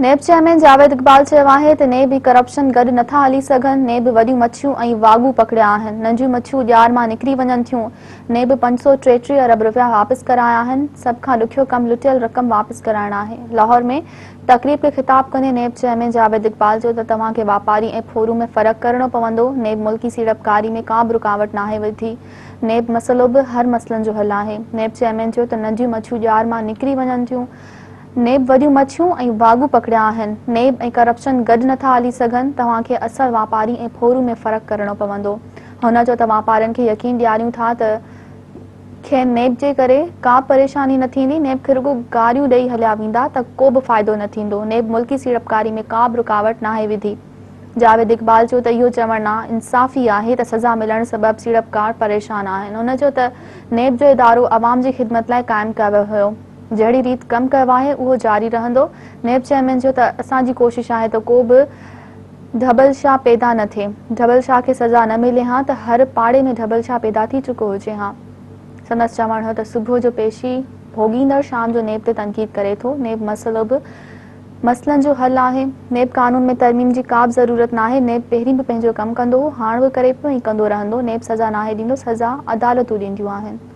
NAB chairman Javed Iqbal چيو آهي ته نيب ۽ ڪرپشن گڏ نٿا هلي سگهن، نيب وڏيون مڇيون ۽ واڳون پڪڙيا آهن، ننڍيون مڇيون ڄار مان نڪري وڃن ٿيون، نيب 533 ارب رپيا واپس ڪرايا آهن، سڀ کان ڏکيو ڪم لٽيل رقم واپس ڪرائڻ آهي. لاهور ۾ تقريب کي خطاب ڪندي نيب چيئرمين جاويد اقبال چيو ته توهان کي واپاري ۽ ڦورو ۾ فرق ڪرڻو پوندو، نيب ملڪي سيڙپڪاري ۾ ڪا به رڪاوٽ ناهي وڌي، نيب مسئلو به هر مسئلن جو حل آهي. نيب چيئرمين چيو ته ننڍيون مڇيون ڄار مان نڪري وڃن ٿيون، نيب وڏيون مڇيون ۽ واڳون پڪڙيا آهن، نيب ۽ ڪرپشن گڏ نٿا هلي سگهن، توهان کي اصل واپاري ۽ ڦورو ۾ فرق ڪرڻو پوندو. هن چيو ته واپارين کي يقين ڏياريون ٿا ته کين نيب جي ڪري ڪا به پريشاني نه ٿيندي، نيب کي رڳو گاريون ڏئي هليا ويندا ته ڪو به فائدو نه ٿيندو، نيب ملڪي سيڙپڪاري ۾ ڪا به رڪاوٽ ناهي وڌي. جاويد اقبال چيو ته اهو چوڻ نا انصافي آهي ته سزا ملڻ سبب سيڙپڪار پريشان آهن. هن چيو ته نيب جو ادارو عوام جي خدمت لاء قائم ڪيو ويو هيو، جهڙي ريت ڪم ڪيو آهي اهو جاري رهندو. نيب چيئرمين چيو ته اسان جي ڪوشش آهي ته ڪو به ڍبل شاهه پيدا نه ٿئي، ڍبل شاهه کي سزا نه ملي هان ته هر پاڙي ۾ ڍبل شاهه پيدا ٿي چڪو هجي هان. سندس چوڻ هو ته صبح جو پيشي ڀوڳيندڙ شام جو نيب تي تنقيد ڪري ٿو، نيب مسئلو به مسئلن جو حل آهي، نيب قانون ۾ ترميم جي ڪا به ضرورت ناهي، نيب پهرين به پنهنجو ڪم ڪندو هو، هاڻ به ڪري پيو ۽ ڪندو رهندو، نيب سزا ناهي ڏيندو، سزا عدالتون ڏينديون آهن.